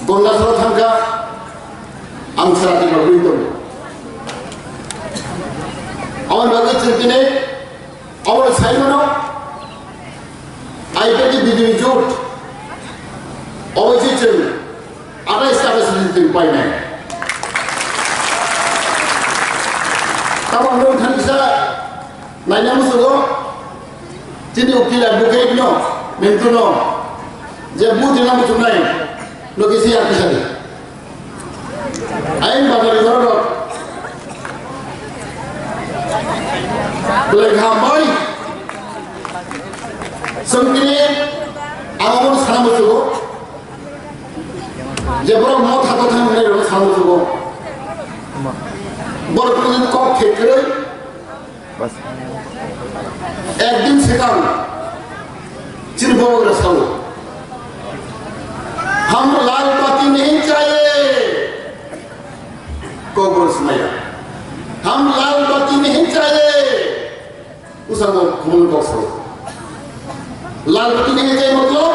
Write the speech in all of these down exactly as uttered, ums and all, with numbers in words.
Gandachal thangkha, ang chwra twi bagwi tongo. Aboni bagwi chwng tini obo sai mano, I P F T B J P jut, obo se chwng atai status ni chwng painai. Tamo nwng thanisa naina musugo, chini ukil advocate no, mentu no, je buti na muchunai, no kisi ya kisa di. Ain bazar ni borok rok. Belai kaham bai. Chwng tini ang obono sana muchungo. Je borok mo thato thang hwnwi rok sana muchungo. Borok ni kok thek kwrwi. Bas. Ekdin swkang chini bobo gra sao, "Hum lal bati nahi chahiye." Kok bono swmaiya, "Hum lal bati nahi chahiye." Usa mo khumul kok sao, "Lal bati nahi chahiye" matlab?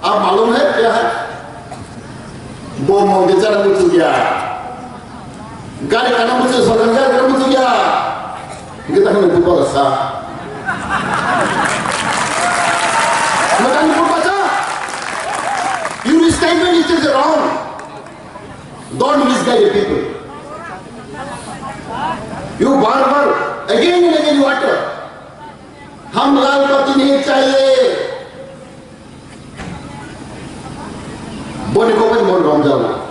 Aap malum hai kya hai? Bo mo de chana muchuk ya. Gari kana muchuk, sorkar gari kana muchuk ya. Kita kan lupa sa. Makan lupa baca. Your statement is wrong. Don't misguide the people. You bar bar, again and again you utter. Hum lal bati nahi chahiye. Boni kok bai mon romjao.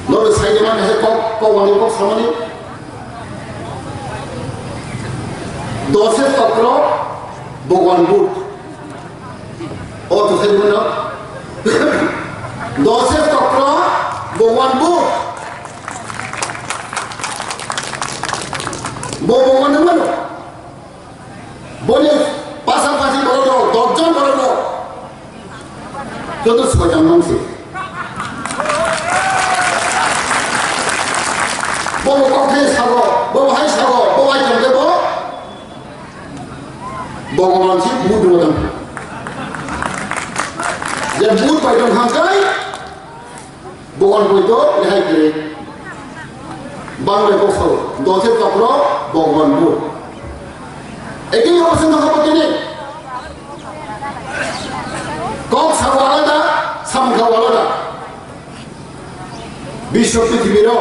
Noro saide man he kok, kok wani kok samani. Dose tokro Bhagwan Buddha. O to saide man. Dose tokro Bhagwan Buddha. Bo Bhagwan ni mano. Boni pasapasi borok rok, dosh jon borok rok. Joto soitan mansi. Bo bo kok hai sago, bo bo hai sago, bo hai tongde bo. Bhagwan si Buddha tong. Je Buddha pai tong hangkai. Bhagwan Buddho rehai kwrwi. Bangla kok sao, dose tokro Bhagwan Buddho. Ekhe opor se nokha tini. Kok sao alada, samung kao alada. Biswa prithibiro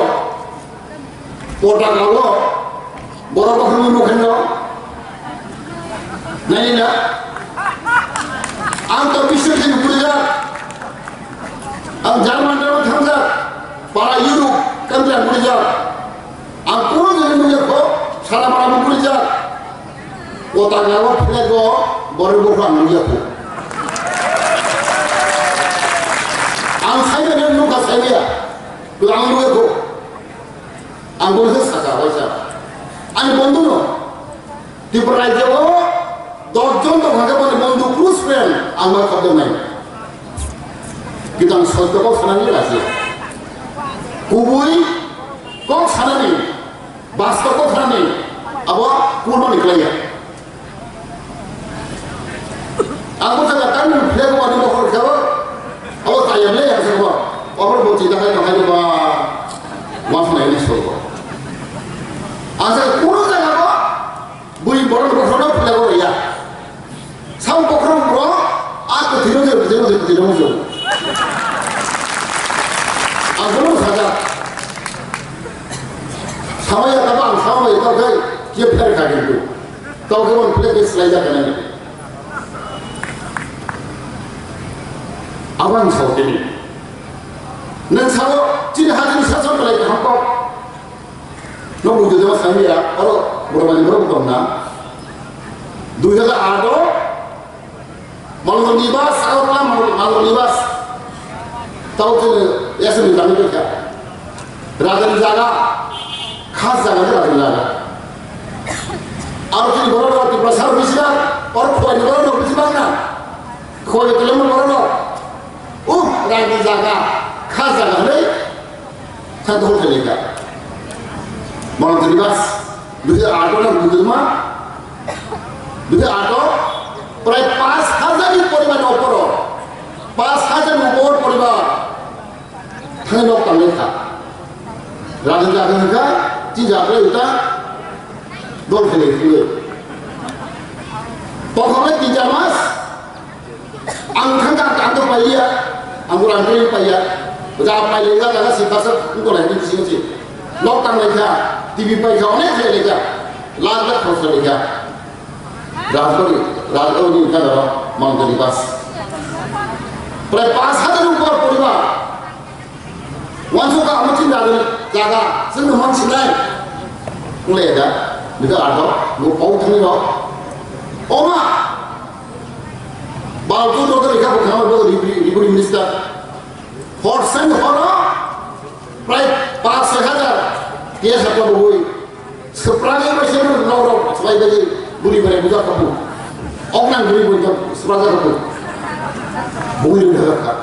Potaka o borok rok hwnwi nukha no. Naina ang to bising sing burijak. Ang German rok thangjak. Para Europe country ang burijak. Ang kunu jani nukya kho, sara para burijak. Potaka o flag o borok rok ang nukya kho. Ang saimanya nukha saimanya. Ang nukya kho. Ang bono se saka waisa. Ani bondhu no. Tripura rajyo o dosh jon tong hake boni bondhu close friend ang ma khobdo nai. Kitang sotto kok sanani raji. Kubui kok sanani. Basto kok sanani. Abo kurmani kelai ya. Ang bo jaga tang nung flag wani bokhor khe bo. Abo tayam le yang se bo. Abo bo chinta khai khai ba. Mas nai ni so bo. Ang se kuno jaga bo. Bui borok bokhor no flag bo ya. Sam bokhor bo. Aku tiro je tiro je tiro je. Ang bo saja. Samaya kata ang samaya kata kai. Ye flag ka gitu. Tao khe boni flag khe swlaijak khe nai. Abo ang sao tini. Nwng sao chini hajini sason belai kaham kok. No bujo jama sami ya, oro borok bani borok tong na. Dui hajar aat o Malong Nibas, Agartala Malong, Malong Nibas. Tao chini yasini dami kha. Rajani jaga, khas jaga khe rajani jaga. Aro chini borok rok Tiprasa rok bisi bang, aro Khowai ni borok rok bisi bang na. Khowai ni borok rok. Uh, rajani jaga, khas jaga hwnwi, kha dohor khe lekha. Mono tini bas, dui hajar aat o nang bujima, dui hajar aat o prai panch hajar ni poriman opor o, panch hajar ni opor Thangwi nok tanglai kha. Raja jaga hwnkha, chi jaga uta dol khe lei philwi. Tongthoknai tin char mas, ang thangkha, ang to paiya, ang rang khe paiya. Ja pailai kha, jaga si basa wngkha nai, bisi bisi. Nok tanglai kha, T V pai kha, onek khe lai kha. Lakh lakh khorch khlai kha. Rajbari, Rajbari ni kha daro, Mountain Pass. Prai panch hajar upor poribar. Wansuk ka amo chinta jaga, chwng no mansinai. Wng le da, nito ardo, no pau thani ro. Oma, bal tu ro ri kha bo khama bo ri, ri, ri, ri minister. Hor sen horo, prai panch soi hajar, tiya sakla bo hui. Swprak bai se norok swbai bai buri bai buja kapu. Oknang buri bai swprak kapu. Bui bai kha.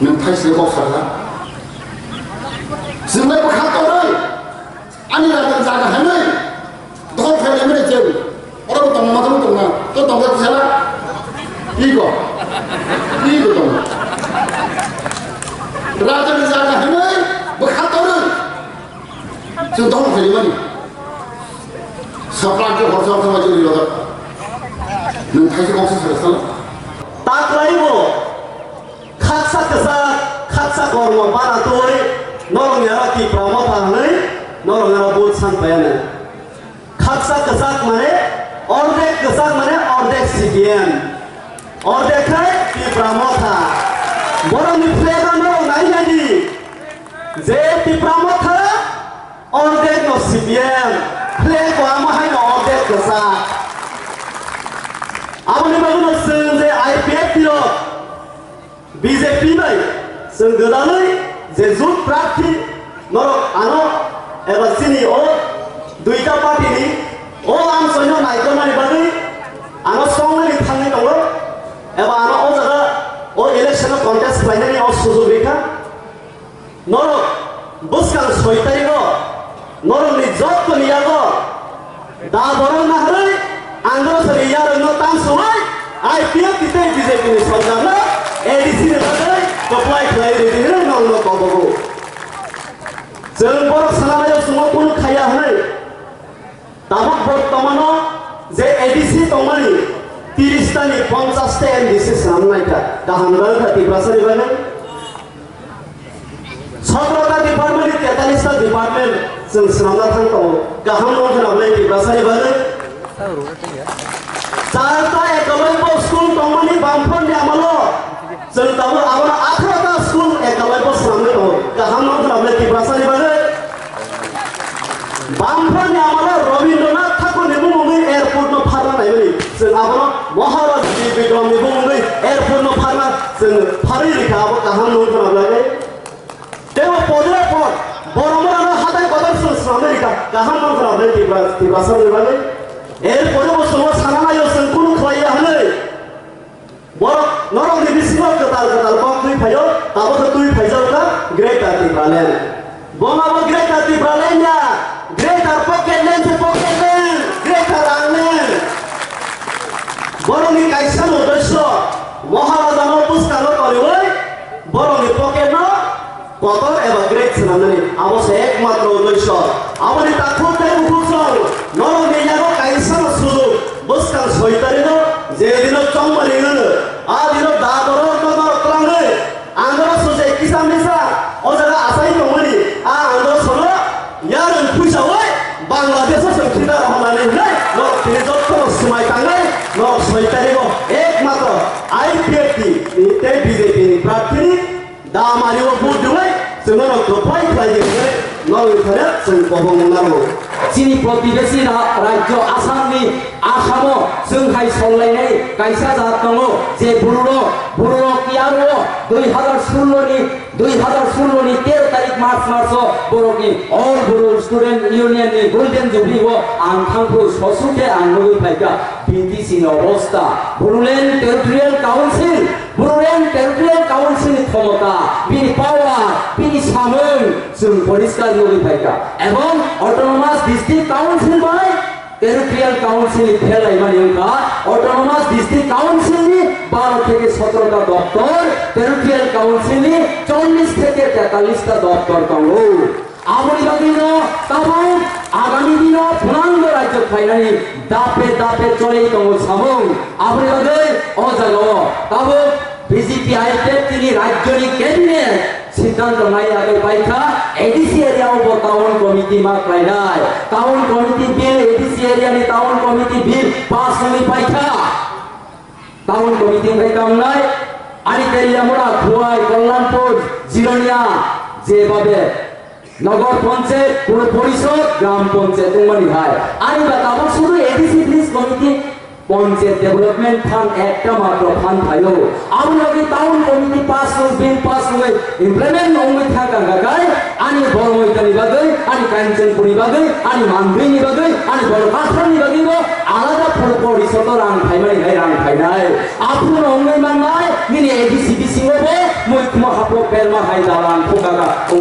Nang thai se bok sakha. Swbai bwkha toroi. Ani raja jaga hanai. Dol thai le mene cheu. Oro tong ma tong tong na. To tong ka sala. Iko. Iko tong. Raja jaga hanai. Bwkha toroi. Chwng tong khaimani. Swprak khe horsa horsa ma chwng ri loga. Nang thai se bok sakha sala. Taklai bo. Khaksa kwchak, khaksa kormo bana twi, norok ni aro Tipra Motha hwnwi, norok ni aro vote san paiya nai. Khaksa kwchak mane, ordek kwchak mane, ordek C P M. Ordek khai Tipra Motha. Borok ni flag no norok nai nai di. Je Tipra Motha, ordek no C P M. Flag bo amo hai no ordek kwchak. Aboni bagwi no chwng je I P F T rok, B J P bai chwng gwdalwi je jut prarthi norok ano eba chini o duita party ni o amchoino naikolnani bagwi ano songnani thangwi tongo eba ano o jaga o election o contest khlainani o sujok rikha. Norok bwskang soi tarigo norokni jottoni yago da borok naharwi androsoni yarwkno tansugwi I P F T tei B J P ni sorkarno A D C ni bagwi kwplai khlai rwdi hwnwi norokno kobogo. Chwng borok sanamaya chwngno kunu khaiya hwnwi. Tabuk bortomano je A D C tongmani tiris ta ni ponchash ta M D C swnam naikha, kaham wngkha Tiprasani bagwi. Sotro ta department ni tetalis ta department chwng swnamna thang tongo, kaham wngkha nabwlai Tiprasani bagwi. Char ta ekabaibo school tongmani bamphor ni amalo. Chwng tabuk abono atharo ta school ekabaibo swnamwi tongo. Kaham no wngkha nabwlai Tiprasani bagwi. Bamphor ni amalo Rabindranath Thakur ni mung wngwi airport no pharna naimani. Chwng abono Maharaj Bir Bikram ni mung wngwi airport no pharna chwng pharwi rikha, abo kaham no wngkha nabwlai. Tei o podre pod borok no hatai kotor chwng swnamwi rikha, kaham no wngkha nabwlai Tipra-, Tiprasani bagwi. Erpore bo chwng o sana naio chwng kunu khlaiya hwnwi. Borok norokni bisingo kwtal kwtal kok twi phaio, tabukhe twi phaijak wngkha Greater Tipraland. Bo ma bo Greater Tipraland ya, Greater Pocketland se Pocketland, Greater Angland. Borokni kaisa no uddesyo, Maharajano bwskango toniwi borokni pocketno kotor eba great swnamnani abo se ekmatro uddesyo. Aboni takhuk tei bukhuk song norokni yago kaisano sujuk bwskang soi tarikno je dino chongmani hwno, a dino da borok no norok twlangwi andro sujai kisa misa o jaga achai tongmani a andro sono yarwng phuisawi Bangladesh o chwng thida rohornani hwnwi norok tini jotono swmai tangwi norok soi tarikno ekmatro I P F T ni tei B J P ni prarthini Damari o vote rwui chwngno rok dophai khlai di hwnwi norok thare chwng kobong nango. Chini protibesi ra-, rajyo Assamni, Assamo chwng hai sollainai kaisa jat tongo, je bururok, bururok tiyaro dui hazar sullo ni, dui hazar sullo ni tero tarik March maso borokni All Buru Student Union ni Golden Jubilee o ang thangphuru sosu khe ang nugwi phaikha B T C ni obostha. Bodoland Territorial Council Bodoland Territorial Council ni khomota, bini power, bini samung, chwng poriskar nugwi phaikha. Ebong Autonomous District Council bai Territorial Council ni phelaimani wngkha. Autonomous District Council ni baro theke sotro ta doptor, Territorial Council ni chollish theke tetalista doptor tongo. Aboni bagwino tabuk agami dino phnangbo rajyo khlainani dape dape choli tongo samung. Aboni bagwi o jagao tabuk B J P I P F T ni rajyoni cabinet siddhanto nai agwi paikha, A D C area o bo town committee ma khlainai. Town committee bill, A D C area ni town committee bill pass wngwi paikha. Town committee wngkha tamnai, ani Teliamura, Khowai, Kalyanpur, Jironia, je babe Nogor Panchayat, Pur Porishod, Gram Panchayat wngmani hai. Ani ba tabuk sudu A D C Village Committee, Panchayat Development Fund ekta matro fund phaio. Aboni bagwi town committee pass wng, bill pass wngwi implement wngwi thangkha hwnkha khai, ani Bormoitani bagwi, ani Kanchanpurni bagwi, ani Manduini bagwi, ani Borokasarni bagwi bo alada pur-, porisodo rang phaimani hai rang phainai. Aphuru wngwi mannai, nini A D C bisingo bo muikhumo hapo perma hai dalan thokaka.